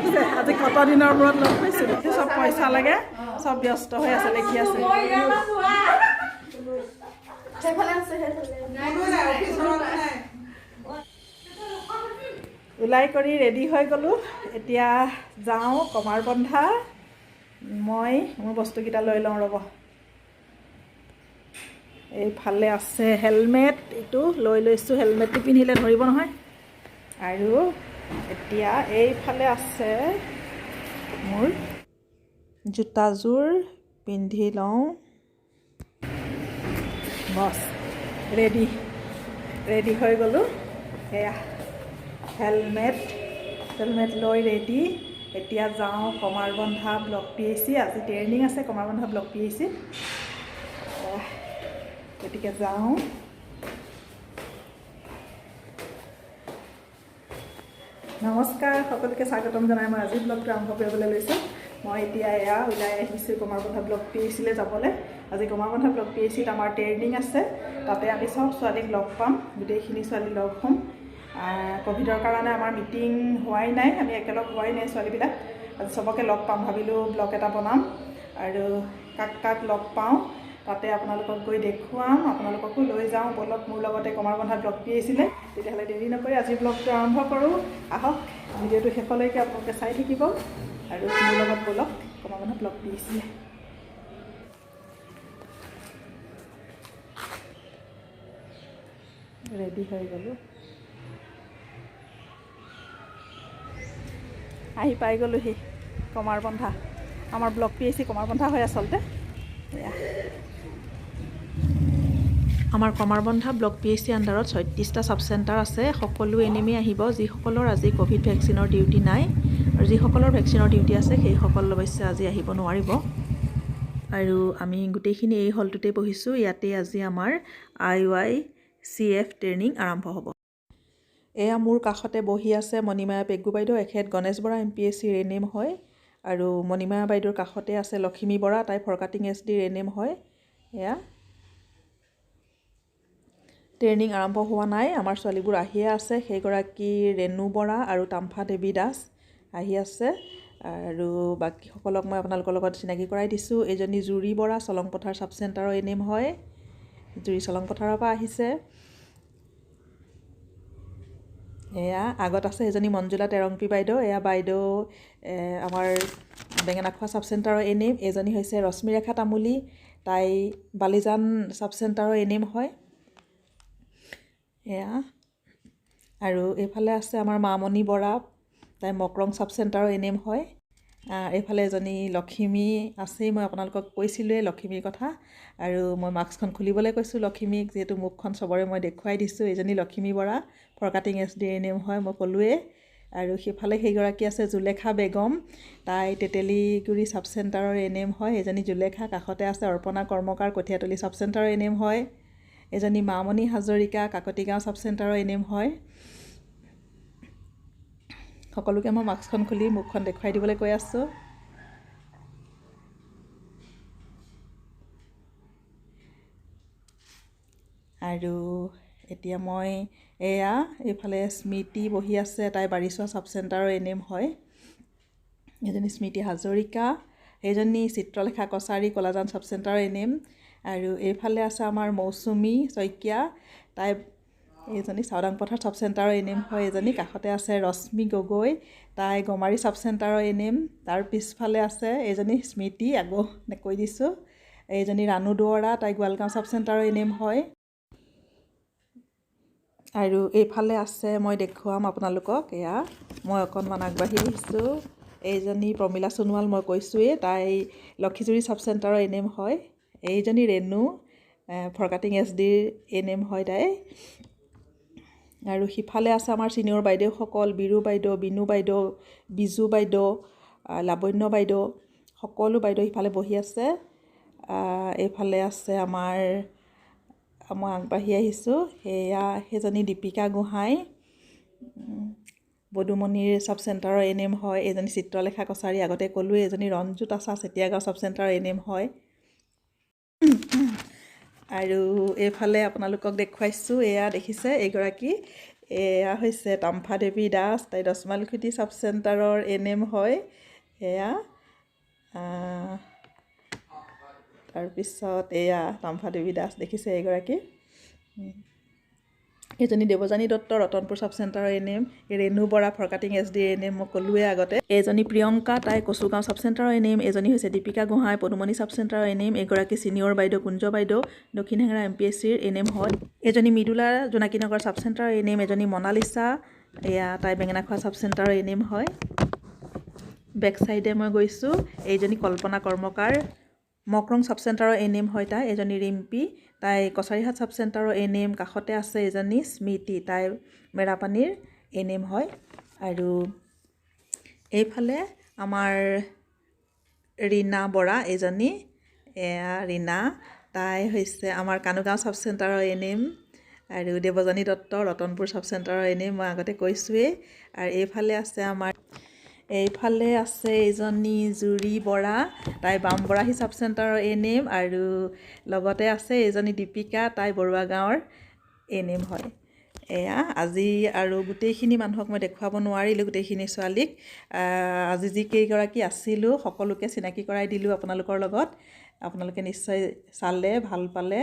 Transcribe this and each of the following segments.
দেখিছে, আজি কত দিনৰ মূৰত লগ পাইছোঁ। চব পইচা লাগে, চব ব্যস্ত হৈ আছে, লিখি আছে। সেইফালে আছে, সেইফালে। ওলাই কৰি ৰেডি হৈ গ'লোঁ। এতিয়া যাওঁ কমাৰবন্ধা। মই মোৰ বস্তুকেইটা লৈ লওঁ, ৰ'ব। এইফালে আছে হেলমেট, এইটো লৈ লৈছোঁ। হেলমেটটো পিন্ধিলে ধৰিব নহয়। আৰু এতিয়া এইফালে আছে মোৰ জোতাযোৰ, পিন্ধি লওঁ। বছ, ৰেডি, ৰেডি হৈ গ'লোঁ। এয়া হেলমেট, হেলমেট লৈ ৰেডি। এতিয়া যাওঁ কমাৰবন্ধা ব্লক পিএইচচি। আজি ট্ৰেইনিং আছে কমাৰবন্ধা ব্লক পিএইচচিত, গতিকে যাওঁ। নমস্কাৰ, সকলোকে স্বাগতম জনাই মই আজি ব্লগটো আৰম্ভ কৰিবলৈ লৈছোঁ। মই এতিয়া এয়া ওলাই আহিছোঁ কমাৰবন্ধা ব্লক পিএইচচিলৈ যাবলৈ। আজি কমাৰবন্ধা ব্লক পিএইচচিত আমাৰ ট্ৰেইনিং আছে। তাতে আমি চব ছোৱালীক লগ পাম, গোটেইখিনি ছোৱালী লগ হ'ম। ক'ভিডৰ কাৰণে আমাৰ মিটিং হোৱাই নাই, আমি একেলগ হোৱাই নাই ছোৱালীবিলাক। আজি চবকে লগ পাম, ভাবিলোঁ ব্লগ এটা বনাম আৰু কাক কাক লগ পাওঁ তাতে আপোনালোকক গৈ দেখুৱাম। আপোনালোককো লৈ যাওঁ, ব'লক মোৰ লগতে কমাৰবন্ধা ব্লক পিএইচচিলৈ। তেতিয়াহ'লে দেৰি নকৰি আজিৰ ব্লগটো আৰম্ভ কৰোঁ আহক। ভিডিঅ'টো শেষলৈকে আপোনালোকে চাই থাকিব আৰু মোৰ লগত ব'লক কমাৰবন্ধা ব্লক পিএইচচিলৈ। ৰেডি হৈ গ'লোঁ, আহি পাই গ'লোহি কমাৰবন্ধা। আমাৰ ব্লক পিএইচচি কমাৰবন্ধা হয় আচলতে। এয়া আমাৰ কমাৰবন্ধা ব্লক পিএইচচি আণ্ডাৰত 36টা ছাব চেণ্টাৰ আছে। সকলো এনএমেই আহিব, যিসকলৰ আজি ক'ভিড ভেকচিনৰ ডিউটি নাই। আৰু যিসকলৰ ভেকচিনৰ ডিউটি আছে, সেইসকল অৱশ্যে আজি আহিব নোৱাৰিব। আৰু আমি গোটেইখিনি এই হলটোতে বহিছোঁ। ইয়াতে আজি আমাৰ আইৱাইচিএফ ট্ৰেইনিং আৰম্ভ হ'ব। এয়া মোৰ কাষতে বহি আছে মণিমায়া পেগু বাইদেউ। এখেত গণেশ বৰা এমপিএছচিৰ এনএম হয়। আৰু মণিমায়া বাইদেউৰ কাষতে আছে লখিমী বৰা, তাই ফৰকাটিং এছডিৰ এনএম হয়। এয়া ট্ৰেইনিং আৰম্ভ হোৱা নাই, আমাৰ ছোৱালীবোৰ আহিয়ে আছে। সেইগৰাকী ৰেণু বৰা আৰু তাম্ফা দেৱী দাস আহি আছে। আৰু বাকীসকলক মই আপোনালোকৰ লগত চিনাকি কৰাই দিছোঁ। এইজনী জুৰি বৰা, চলংপথাৰ ছাব চেণ্টাৰৰ এনএম হয়। জুৰি চলংপথাৰৰ পৰা আহিছে। এয়া আগত আছে এজনী মঞ্জুলা তেৰংপী বাইদেউ। এয়া বাইদেউ আমাৰ বেঙেনাখোৱা ছাব চেণ্টাৰৰ এনএম। এইজনী হৈছে ৰশ্মিৰেখা তামুলী, তাই বালিজান ছাব চেণ্টাৰৰ এনএম হয়। এয়া আৰু এইফালে আছে আমাৰ মামণি বৰা, তাই মকৰং ছাব চেণ্টাৰৰ এনএম হয়। এইফালে এজনী লখিমী আছেই, মই আপোনালোকক কৈছিলোঁৱেই লখিমীৰ কথা। আৰু মই মাস্কখন খুলিবলৈ কৈছোঁ লখিমীক, যিহেতু মুখখন চবৰে মই দেখুৱাই দিছোঁ। এইজনী লখিমী বৰা, ফৰকাটিং এছডি এনএম হয়, মই ক'লোৱেই। আৰু সিফালে সেইগৰাকী আছে জুলেখা বেগম, তাই তেতেলীগুৰি ছাব চেণ্টাৰৰ এনএম হয়। এইজনী জুলেখা। কাষতে আছে অৰ্পণা কৰ্মকাৰ, কঠীয়াতলি ছাব চেণ্টাৰৰ এনএম হয়। এজনী মামণি হাজৰিকা, কাকতিগাঁও ছাব চেণ্টাৰৰ এনএম হয়। সকলোকে মই মাস্কখন খুলি মুখখন দেখুৱাই দিবলৈ কৈ আছোঁ। আৰু এতিয়া মই এয়া এইফালে স্মৃতি বহি আছে, তাই বাৰীচোৱা ছাব চেণ্টাৰৰ এনএম হয়। এজনী স্মৃতি হাজৰিকা, সেইজনী চিত্ৰলেখা কছাৰী, কলাজান ছাব চেণ্টাৰৰ এনএম। আৰু এইফালে আছে আমাৰ মৌচুমী শইকীয়া, তাই এইজনী চাওদাংপথাৰ ছাব চেণ্টাৰৰ এনএম হয়। এজনী কাষতে আছে ৰশ্মি গগৈ, তাই গমাৰি ছাব চেণ্টাৰৰ এনএম। তাৰ পিছফালে আছে এইজনী স্মৃতি, আকৌ কৈ দিছোঁ। এইজনী ৰাণু দুৱৰা, তাই গোৱালগাঁও ছাব চেণ্টাৰৰ এনএম হয়। আৰু এইফালে আছে, মই দেখুৱাম আপোনালোকক। এয়া মই অকণমান আগবাঢ়ি আহিছোঁ। এইজনী প্ৰমীলা সোণোৱাল, মই কৈছোঁৱেই, তাই লক্ষীজুৰি ছাব চেণ্টাৰৰ এনএম হয়। এইজনী ৰেণু, ফৰকাটিং এছডিৰ এনএম হয় তাই। আৰু সিফালে আছে আমাৰ ছিনিয়ৰ বাইদেউসকল, বীৰু বাইদেউ, বিনু বাইদেউ, বিজু বাইদেউ, লাৱণ্য বাইদেউ, সকলো বাইদেউ সিফালে বহি আছে। এইফালে আছে আমাৰ, মই আগবাঢ়ি আহিছোঁ, সেয়া সেইজনী দীপিকা গোহাঁই, বদুমণিৰ ছাব চেণ্টাৰৰ এনএম হয়। এইজনী চিত্ৰলেখা কছাৰী, আগতে ক'লোৱেই। এজনী ৰঞ্জু তাচা, চেতিয়াগাঁও ছাব চেণ্টাৰৰ এনএম হয়। আৰু এইফালে আপোনালোকক দেখুৱাইছোঁ, এয়া দেখিছে এইগৰাকী, এয়া হৈছে তাম্ফা দেৱী দাস, তাই দশমাইলখুটি চাব চেণ্টাৰৰ এনএম হয়। এয়া তাৰপিছত এয়া তাম্ফা দেৱী দাস দেখিছে এইগৰাকী। এইজনী দেৱযানী দত্ত, ৰতনপুৰ চাব চেণ্টাৰৰ এনএম। ৰেণু বৰা, ফৰকাটিং এছ ডিৰ এনএম, মই ক'লোৱে আগতে। এইজনী প্ৰিয়ংকা, তাই কচুগাঁও চাব চেণ্টাৰৰ এনএম। এজনী হৈছে দীপিকা গোহাঁই, পদুমণি চাব চেণ্টাৰৰ এনএম। এইগৰাকী ছিনিয়ৰ বাইদেউ কুঞ্জ বাইদেউ, দক্ষিণ হেঙেৰা এমপিএছচিৰ এনএম হয়। এজনী মৃদুলা, জোনাকীনগৰ চাব চেণ্টাৰৰ এনএম। এজনী মনালিছা, এয়া তাই বেঙেনাখোৱা চাব চেণ্টাৰৰ এনএম হয়। বেক চাইডে মই গৈছোঁ। এইজনী কল্পনা কৰ্মকাৰ, মকৰং চাব চেণ্টাৰৰ এনএম হয় তাই। এজনী ৰিম্পী, তাই কছাৰীহাট চাব চেণ্টাৰৰ এনএম। কাষতে আছে এজনী স্মৃতি, তাই মেৰাপানীৰ এনএম হয়। আৰু এইফালে আমাৰ ৰীণা বৰা, এইজনী এয়া ৰীণা, তাই হৈছে আমাৰ কানুগাঁও চাব চেণ্টাৰৰ এনএম। আৰু দেৱযানী দত্ত, ৰতনপুৰ চাব চেণ্টাৰৰ এনএম, মই আগতে কৈছোঁৱেই। আৰু এইফালে আছে আমাৰ, এইফালে আছে এইজনী জুৰি বৰা, তাই বামবৰাহী চাব চেণ্টাৰৰ এনএম। আৰু লগতে আছে এইজনী দীপিকা, তাই বৰুৱা গাঁৱৰ এনএম হয়। এয়া আজি আৰু গোটেইখিনি মানুহক মই দেখুৱাব নোৱাৰিলোঁ, গোটেইখিনি ছোৱালীক। আজি যি কেইগৰাকী আছিলোঁ সকলোকে চিনাকি কৰাই দিলোঁ আপোনালোকৰ লগত। আপোনালোকে নিশ্চয় চালে, ভাল পালে।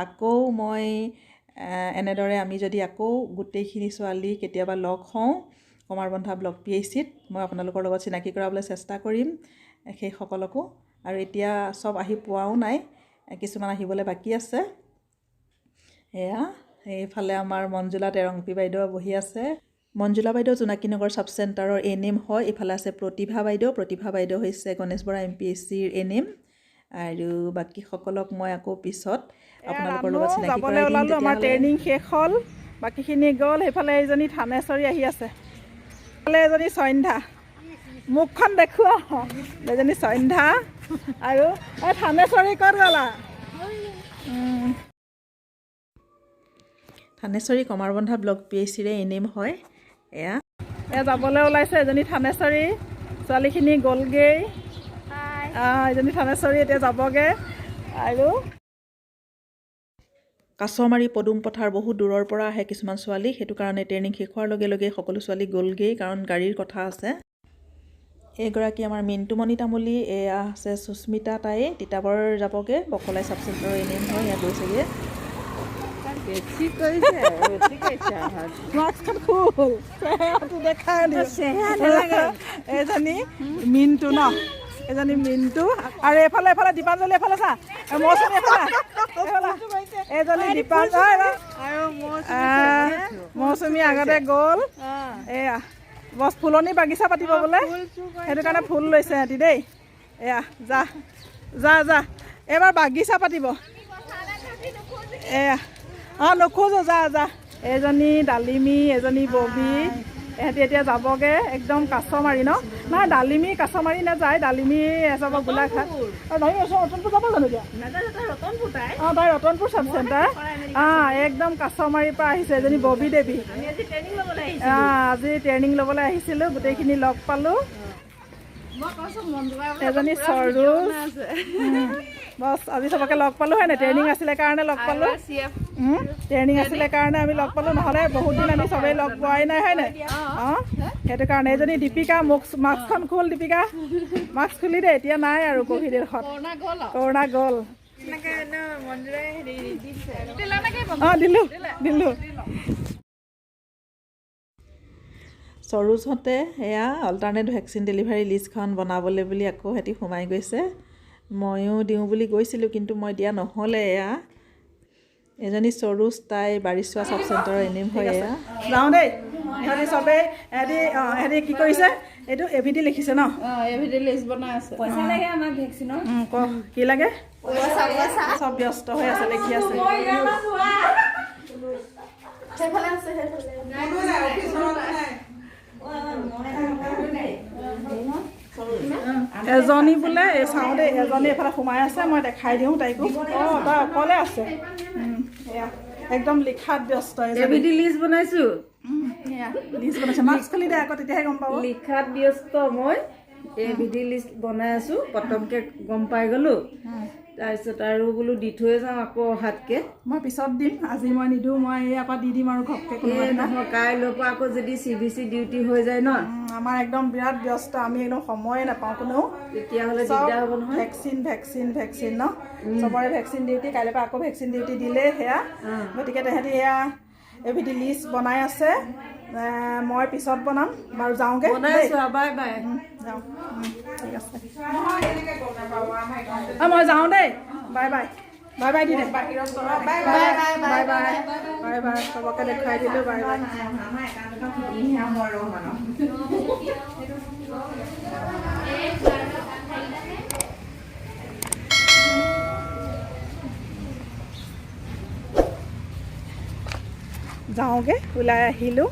আকৌ মই এনেদৰে আমি যদি আকৌ গোটেইখিনি ছোৱালী কেতিয়াবা লগ হওঁ কমাৰবন্ধা ব্লক পিএইচচিত, মই আপোনালোকৰ লগত চিনাকি কৰাবলৈ চেষ্টা কৰিম সেইসকলকো। আৰু এতিয়া চব আহি পোৱাও নাই, কিছুমান আহিবলৈ বাকী আছে। এয়া এইফালে আমাৰ মঞ্জুলা তেৰংপী বাইদেউ বহি আছে। মঞ্জুলা বাইদেউ জোনাকীনগৰ চাব চেণ্টাৰৰ এনএম হয়। এইফালে আছে প্ৰতিভা বাইদেউ। প্ৰতিভা বাইদেউ হৈছে গণেশ বৰা এমপিএছচিৰ এনএম। আৰু বাকীসকলক মই আকৌ পিছত আপোনালোকৰ লগত চিনাকি কৰাই দিম। আমাৰ ট্ৰেইনিং শেষ হ'ল, বাকীখিনি গ'ল। সেইফালে এইজনী থানেশ্বৰী আহি আছে। এইফালে এজনী সন্ধ্যা, মুখখন দেখুওৱা। এজনী সন্ধ্যা। আৰু এই থানেশ্বৰী ক'ত গ'লা? থানেশ্বৰী কমাৰবন্ধা ব্লক পিএইচচিৰে এনএম হয়। এয়া এয়া যাবলৈ ওলাইছে এজনী থানেশ্বৰী। ছোৱালীখিনি গ'লগৈ। এজনী থানেশ্বৰী এতিয়া যাবগৈ। আৰু কাছমাৰী, পদুম পথাৰ বহুত দূৰৰ পৰা আহে কিছুমান ছোৱালী, সেইটো কাৰণে ট্ৰেইনিং শেষ হোৱাৰ লগে লগে সকলো ছোৱালী গ'লগৈ, কাৰণ গাড়ীৰ কথা আছে। এইগৰাকী আমাৰ মিণ্টুমণি তামুলী। এয়া আছে সুস্মিতা, তাই তিতাবৰ যাবগৈ, বকলাই চাব চেণ্টাৰৰ এনএম হয়, এয়া গৈছেগৈ। মাস্কখন খোল, চেহেৰাটো দেখাই। এইজনী মিণ্টু ন, এজনী মিণ্টু। আৰু এইফালে এইফালে দীপাঞ্জলি, এইফালে চা, মৌচুমী এইফালে, এইজনী দীপাঞ্জলি। মৌচুমী আগতে গ'ল। এয়া বছ ফুলনি বাগিচা পাতিব বোলে, সেইটো কাৰণে ফুল লৈছে সিহঁতি দেই। এয়া যা যা যা, এইবাৰ বাগিচা পাতিব। এয়া অঁ নোখোজো, যা যা। এজনী ডালিমী, এজনী ববী, এহেঁতি এতিয়া যাবগৈ একদম কাছমাৰী ন। নহয়, ডালিমী কাছমাৰী নাযায়, ডালিমী যাব গোলাঘাট। অঁ, ডালিমী ৰতনপুৰ যাব জানো এতিয়া? অঁ, তাই ৰতনপুৰ চাব চেণ্টাৰ। অঁ, একদম কাছমাৰীৰ পৰা আহিছে এজনী ববী দেৱী। অঁ, আজি ট্ৰেইনিং ল'বলৈ আহিছিলোঁ, গোটেইখিনি লগ পালোঁ। এজনী সৰোজ। বছ আজি চবকে লগ পালোঁ হয় নাই? ট্ৰেইনিং আছিলে কাৰণে লগ পালোঁ। ট্ৰেইনিং আছিলে কাৰণে আমি লগ পালোঁ, নহ'লে বহুত দিন আমি চবেই লগ পোৱাই নাই, হয় নাই? অঁ, সেইটো কাৰণে। এইজনী দীপিকা, মোক মাস্কখন খোল দীপিকা, মাস্ক খুলি দে। এতিয়া নাই আৰু ক'ভিড, কৰোণা গ'ল। অঁ, দিলোঁ দিলোঁ। সৰোজহঁতে এয়া অল্টাৰনেট ভেকচিন ডেলিভাৰী লিষ্টখন বনাবলৈ বুলি আকৌ সিহঁতি সোমাই গৈছে। ময়ো দিওঁ বুলি গৈছিলোঁ, কিন্তু মই দিয়া নহ'লে। এয়া এজনী সৰোজ, তাই বাৰিচোৱা চাব চেণ্টাৰৰ এনএম হয়। এয়া যাওঁ দেই। ইহঁতি চবেই ইহঁতি, অঁ, ইহঁতি কি কৰিছে? এইটো এভিডি লিখিছে ন? ক কি লাগে, চব ব্যস্ত হৈ আছে, লিখি আছে। এজনী বোলে এই চাওঁ দেই, এজনী এইফালে সোমাই আছে, মই দেখাই দিওঁ তাইকো। অঁ, তাই অকলে আছে। এয়া একদম লিখাত ব্যস্ত। লিষ্ট বনাইছো, লিষ্ট বনাইছে। মাস্ক খুলি দে আকৌ, তেতিয়াহে গম পাব। লিখাত ব্যস্ত মই, এভিডি লিষ্ট বনাই আছো। প্ৰথমকে গম পাই গলো। তাৰপিছত আৰু বোলো দি থৈ যাওঁ আকৌ অহাতকে। মই পিছত দিম, আজি মই নিদিওঁ। মই ইয়াৰ পৰা দি দিম আৰু ঘপকে কোনোবা এই দিনা। নহয়, কাইলৈৰ পৰা আকৌ যদি চিভিচি ডিউটি হৈ যায় ন। আমাৰ একদম বিৰাট ব্যস্ত আমি, একদম সময়ে নাপাওঁ কোনেও। তেতিয়াহ'লে চব দিগদাৰ হ'ব নহয়। ভেকচিন, ভেকচিন, ভেকচিন ন, চবৰে ভেকচিন ডিউটি। কাইলৈৰ পৰা আকৌ ভেকচিন ডিউটি দিলেই সেয়া। গতিকে তেহেঁতি এয়া এভিডি লিষ্ট বনাই আছে। মই পিছত বনাম বাৰু, যাওঁগৈ দেই। বনাইছো আৰু, বাই বাই। যাওঁ। ঠিক আছে। অঁ, মই যাওঁ দেই। Bye bye, bye by the De. Bye bye, bye bye, bye bye. চবকে দেখুৱাই দিলোঁ, বাই বাই। যাওঁগৈ, ওলাই আহিলোঁ।